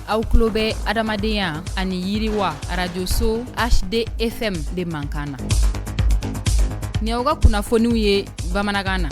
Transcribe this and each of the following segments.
Aw tulo bɛ adamadenya ani yiriwa arajoso HD FM de mankan na. Nin y'aw ka kunnafoniw ye bamanankan na.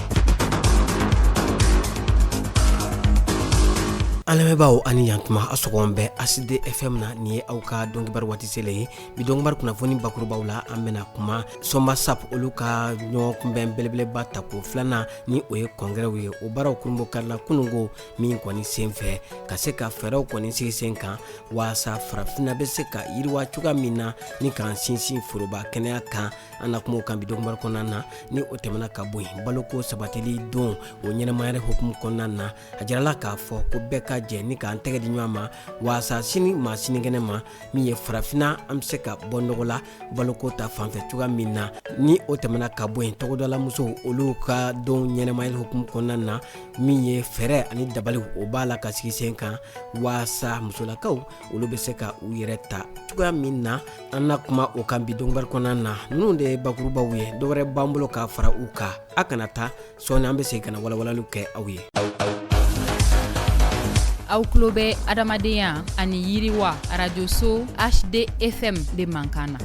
An lamɛnbaaw ani yantuma, a sɔgɔn bɛ HD FM na. Nin ye aw ka donkibaru waati selen ye. Bi donkibaru kunnafoni bakurubaw la, an bɛna kuma SOMASAP olu ka ɲɔgɔn kunbɛn belebeleba tako filanan, ni o ye kɔngɛrɛw ye, o baaraw kurunbonkarila kununko min kɔni senfɛ, ka se ka fɛɛrɛw kɔni sigi sen kan waasa farafinna bɛ se ka yiriwa cogoya min na ni k'an sinsin foroba kɛnɛya kan. An na kuma o kan bi donkibaru kɔnɔna na. Ni o tɛmɛna ka bɔ yen, baloko sabatili don o ɲɛnamaya hukumu kɔnɔna na, a jirala k'a fɔ ko bɛɛ ka jɛ ni k'an tɛgɛ di ɲɔgɔn ma waasa sini ma sinikɛnɛ ma, min ye farafinna, an bɛ se ka bɔ nɔgɔ la baloko ta fanfɛ cogoya min na. Ni o tɛmɛna ka bɔ yen, togodalamusow olu ka don ɲɛnamayali hukumu kɔnɔna na, min ye fɛɛrɛ ani dabaliw, o b'a la ka sigi sen kan waasa musolakaw olu bɛ se ka u yɛrɛ ta cogoya min na. An na kuma o kan bi donkibaru kɔnɔna na. Ninnu de ye bakurubaw ye, dɔwɛrɛ b'an bolo ka fara u kan. A kana taa, sɔɔni an bɛ segin ka na walawalaliw kɛ aw ye. Aw tulo bɛ adamadenya ani yiriwa arajoso HD FM de mankan na.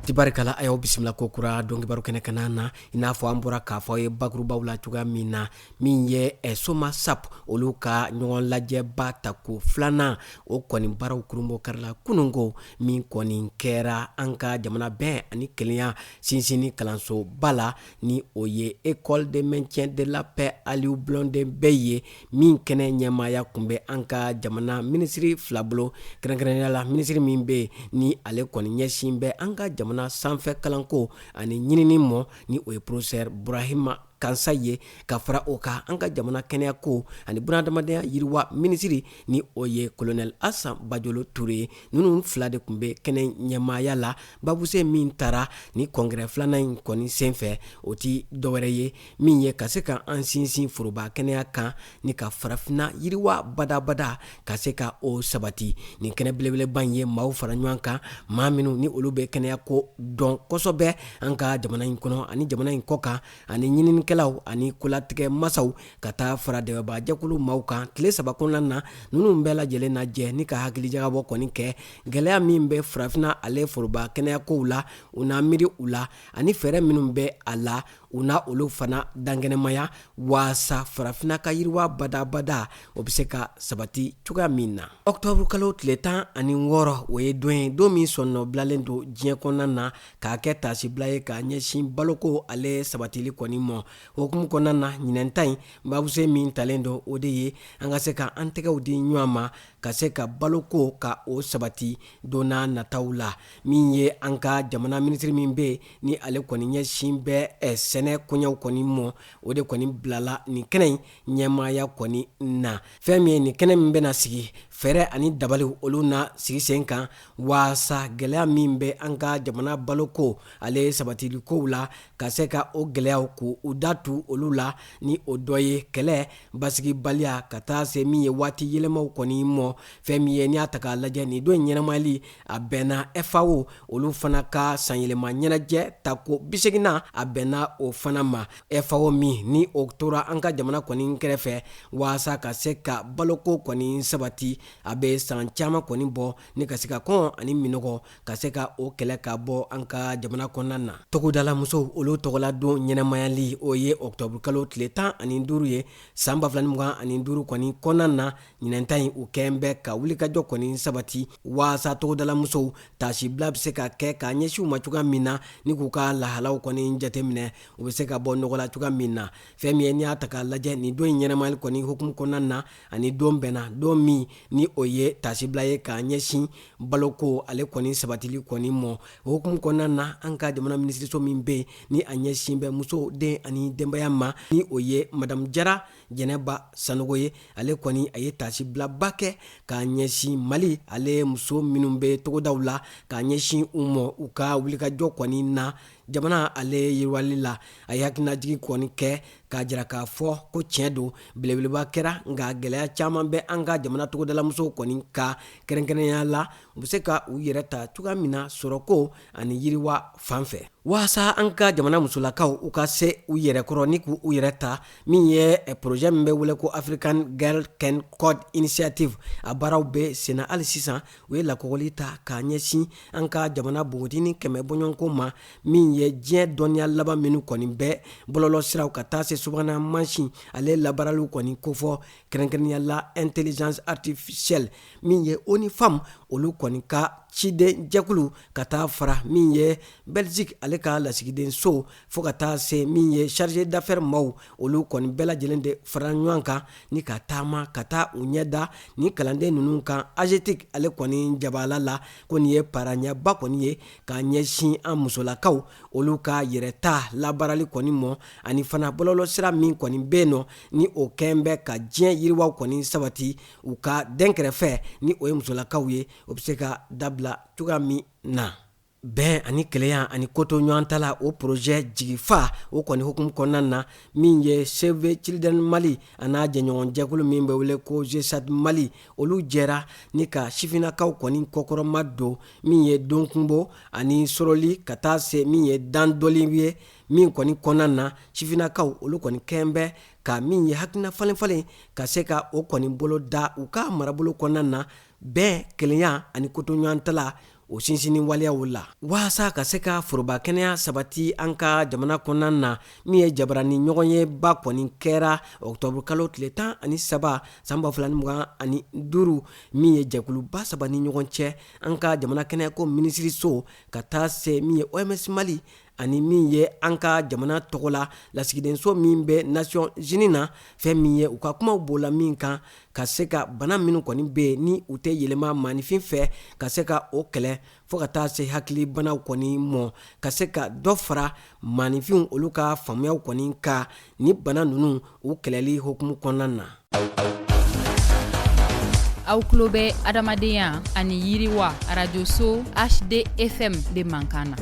Tibarikala, a y'aw bisimila ko kura donkibaru kɛnɛ kana na. I n'a fɔ an bɔra k'a fɔ aw ye bakurubaw la cogoya min na, min ye SOMASAP olu ka ɲɔgɔn lajɛba tako filanan, o kɔni baaraw kurunbonkarila kununko min kɔni kɛra an ka jamana bɛn ani kelenya sinsinni kalansoba la, ni o ye École de maintien de la paix Aliou Blondin Bey ye, min kɛnɛ ɲɛmaaya kun bɛ an ka jamana minisiri fila bolo, kɛrɛnkɛrɛnnenya la minisiri min bɛ yen ni ale kɔni ɲɛsin bɛ an ka jamana sanfɛ kalanko ani ɲinini mɔ, ni o ye professeur Burahima Kansayi ye, ka fara o kan an ka jamana kɛnɛyako ani bunadamadenya yiriwa minisiri, ni o ye colonel Asan Bajolo Ture ye. Ninnu fila de tun bɛ kɛnɛ ɲɛmaaya la. Babusen min taara ni kɔngɛrɛ filanan in kɔni senfɛ, o ti dɔwɛrɛ ye min ye ka se ka an sinsin foroba kɛnɛya kan ni ka farafinna yiriwa badabada ka se ka o sabati. Nin kɛnɛ belebeleba in ye maaw fara ɲɔgɔn kan, maa minnu ni olu bɛ kɛnɛya ko dɔn kosɛbɛ an ka jamana in kɔnɔ ani jamana in kɔ kan, ani ɲininikɛlaw ani kolatigɛ masaw, ka taa fara dɛmɛbaajɛkulu maaw kan. Tile 3 kɔnɔna na, ninnu bɛɛ lajɛlen na jɛ ni ka hakilijagabɔ kɔni kɛ gɛlɛya min bɛ farafinna ale foroba kɛnɛya kow la, u n'a miiri u la ani fɛɛrɛ minnu bɛ a la, u na olu fana dankɛnɛmaya waasa farafinna ka yiriwa badabada o bɛ se ka sabati cogoya min na. Ɔkutɔburu kalo tile 16, o ye don ye, don min sɔnnɔbilalen don diɲɛ kɔnɔna na k'a kɛ taasibila ye k'a ɲɛsin baloko ale sabatili kɔni mɔ. Hukumu kɔnɔna na, ɲinɛn ta in babusen min talen don, o de ye an ka se ka an tɛgɛw di ɲɔgɔn ma ka se ka baloko ka o sabati don n'a nataw la. Min ye an ka jamana minisiri min bɛ yen ni ale kɔni ɲɛsin bɛ sɛnɛ koɲɛw kɔni mɔ, o de kɔni bilala nin kɛnɛ in ɲɛmaaya kɔni na. Fɛn min ye nin kɛnɛ min bɛna sigi, fɛɛrɛ ani dabaliw olu na sigi sen kan waasa gɛlɛya min bɛ an ka jamana baloko ale sabatili kow la, ka se ka o gɛlɛyaw k'u da tu olu la, ni o dɔ ye kɛlɛ, basigibaliya, ka taa se min ye waati yɛlɛmaw kɔni mɔ. Fɛn min ye n'i y'a ta k'a lajɛ, nin don in ɲɛnamayali a bɛnna FAO olu fana ka sanyɛlɛma ɲɛnajɛ tako 80nan, a bɛnna o fana ma. FAO min ni o tora an ka jamana kɔni kɛrɛfɛ waasa ka se ka baloko kɔni sabati, a bɛ san caman kɔni bɔ ni ka se ka kɔngɔ ani minnɔgɔ ka se ka o kɛlɛ ka bɔ an ka jamana kɔnɔna na. Togodala musow olu tɔgɔla don ɲɛnamayali, o ye ɔkutɔburu kalo tile 15 ye san 2025 kɔni kɔnɔna na. Ɲinɛn ta in, u kɛn bɛ ka wulikajɔ kɔni sabati waasa togodala musow taasibila bɛ se ka kɛ k'a ɲɛsin u ma cogoya min na, ni k'u ka lahalaw kɔni jateminɛ, u bɛ se ka bɔ nɔgɔ la cogoya min na. Fɛn min ye n'i y'a ta k'a lajɛ, nin don in ɲɛnamayali kɔni hukumu kɔnɔna na, ani don bɛnna don min ni o ye taasibila ye k'a ɲɛsin baloko ale kɔni sabatili kɔni mɔ. O hukumu kɔnɔna na, an ka jamana minisiriso min bɛ yen ni a ɲɛsin bɛ muso, den ani denbaya ma, ni o ye madamu Jara Jɛnɛba Sanogo ye, ale kɔni a ye taasibilaba kɛ k'a ɲɛsin Mali ale muso minnu bɛ togodaw la, k'a ɲɛsin u mɔ u ka wulikajɔ kɔni na jamana ale yiriwali la. A ye hakilinajigin kɔni kɛ K'a jira k'a fɔ ko tiɲɛ don, belebeleba kɛra, nka gɛlɛya caman bɛ an ka jamana togodalamusow kɔni ka kɛrɛnkɛrɛnnenya la, u bɛ se ka u yɛrɛ ta cogoya min na sɔrɔko ani yiriwa fan fɛ, waasa an ka jamana musolakaw u ka se u yɛrɛ kɔrɔ ni k'u yɛrɛ ta. Min ye projet min bɛ wele ko African Girl Can Code Initiative, a baaraw bɛ senna hali sisan. U ye lakɔgɔli ta k'a ɲɛsin an ka jamana npogotini 100 bɔɲɔgɔnko ma, min ye diɲɛ dɔnniya laban minnu kɔni bɛ bɔlɔlɔ siraw ka taa se subahana mansin ale labaaraliw kɔni kofɔ, kɛrɛnkɛrɛnnenya la intelligence artificielle. Min ye ONU Femmes olu kɔni ka ciden jɛkulu ka taa fara min ye Belgique ale ka lasigiden so, fo ka taa se min ye chargé d'affaires maaw, olu kɔni bɛɛ lajɛlen de fara ɲɔgɔn kan ni ka taama ka taa u ɲɛ da ni kalanden ninnu kan AGETIC ale kɔni jabala la. Ko nin ye paraɲɛba kɔni ye k'a ɲɛsin an musolakaw olu ka yɛrɛta labaarali kɔni mɔ, ani fana bɔlɔlɔ sira min kɔni bɛ yen nɔ ni o kɛn bɛ ka diɲɛ yiriwaw kɔni sabati u ka dɛnkɛrɛfɛ, ni o ye musolakaw ye, o bɛ se ka dabila cogoya min na. Bɛn ani kelenya ani koto ɲɔgɔn ta la, o projet jigifa o kɔni hukumu kɔnɔna na, min ye Save Children Mali a n'a jɛɲɔgɔn jɛkulu min bɛ wele ko GSAT Mali, olu jɛra ni ka sifinnakaw kɔni kɔkɔrɔma don min ye donkunbo ani sɔrɔli ka taa se min ye dandɔli ye, min kɔni kɔnɔna na sifinnakaw olu kɔni kɛn bɛ ka min ye hakilina falen falen ka se ka o kɔni bolo da u ka marabolo kɔnɔna na, bɛn, kelenya ani koto ɲɔgɔn ta la, o sinsinni waleyaw la, waasa ka se ka foroba kɛnɛya sabati an ka jamana kɔnɔna na. Min ye jabarani ɲɔgɔnyeba kɔni kɛra ɔkutɔburu kalo tile 13 san 2025, min ye jɛkuluba saba ni ɲɔgɔn cɛ, an ka jamana kɛnɛyako minisiriso ka taa se min ye OMS Mali ani min ye an ka jamana tɔgɔ la lasigidenso min bɛ Nations Unies na. Fɛn min ye u ka kumaw b'o min kan, ka se ka bana minnu kɔni bɛ yen ni u tɛ yɛlɛma maaninfin fɛ, ka se ka o kɛlɛ, fo ka taa se hakilibanaw kɔni mɔ, ka se ka dɔ fara maaninfinw olu ka faamuyaw kɔni kan ni bana ninnu u kɛlɛli hukumu kɔnɔna na. Aw tulo bɛ adamadenya ani yiriwa arajoso HDFM de mankan na.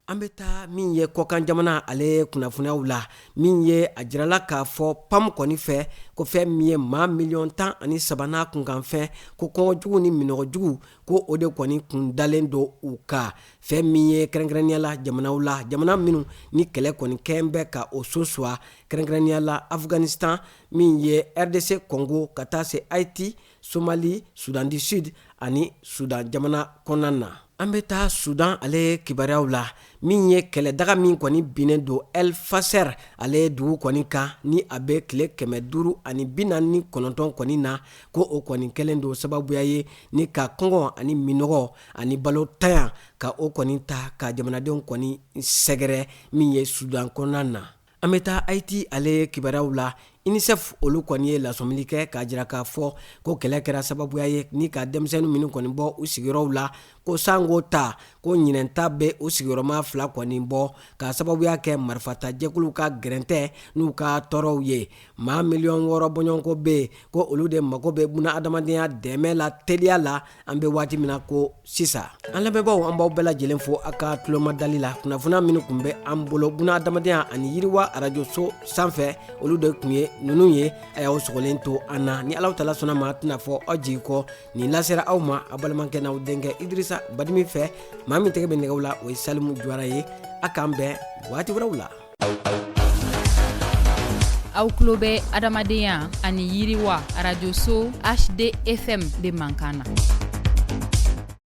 An bɛ taa min ye kɔkan jamana ale kunnafoniyaw la. Min ye a jirala k'a fɔ PAM kɔni fɛ ko fɛn min ye maa miliyɔn 13 n'a kunkanfɛn, ko kɔngɔ jugu ni minnɔgɔ jugu, ko o de kɔni kun dalen don u kan. Fɛn min ye kɛrɛnkɛrɛnnenya la jamanaw la, jamana minnu ni kɛlɛ kɔni kɛn bɛ ka o sosuwa, kɛrɛnkɛrɛnnenya la Afghanistan, min ye RDC Congo, ka taa se Haïti, Somalie, Soudan du Sud ani Soudan jamana kɔnɔna na. An bɛ taa Soudan ale kibaruyaw la. Min ye kɛlɛdaga min kɔni binnen don El Fasher ale dugu kɔni kan, ni a bɛ tile 549 kɔni na, ko o kɔni kɛlen don sababuya ye ni ka kɔngɔ ani minnɔgɔ ani balo tanya ka o kɔni ta ka jamanadenw kɔni sɛgɛrɛ min ye Soudan kɔnɔna na. An bɛ taa Haïti ale kibaruyaw la. UNICEF olu kɔni ye lasɔmili kɛ k'a jira k'a fɔ ko kɛlɛ kɛra sababuya ye ni ka denmisɛnnin minnu kɔni bɔ u sigiyɔrɔw la, ko sanko ta ko ɲinɛn ta bɛ o sigiyɔrɔma fila kɔni bɔ, k'a sababuya kɛ marifatajɛkuluw ka gɛrɛntɛ n'u ka tɔɔrɔw ye. Maa miliyɔn 6 bɔɲɔgɔnko bɛ yen ko olu de mago bɛ buna adamadenya dɛmɛ la teliya la an bɛ waati min na ko sisan. An lamɛnbaaw, an b'aw bɛɛ lajɛlen fo a ka tulomadali la. Kunnafoniya minnu tun bɛ an bolo buna adamadenya ani yiriwa arajoso sanfɛ, olu de tun ye ninnu ye. A y'aw sɔgɔlen to an na, ni Alahu taala sɔnna ma, tɛna fɔ aw jigi kɔ. Nin lasera aw ma a balimakɛ n'aw denkɛ Idirisa Badimi fɛ. Maa min tɛgɛ bɛ nɛgɛw la, o ye Salimu Juwara ye. A k'an bɛn waati wɛrɛw la. Aw tulo bɛ adamadenya ani yiriwa arajoso HDFM de mankan na.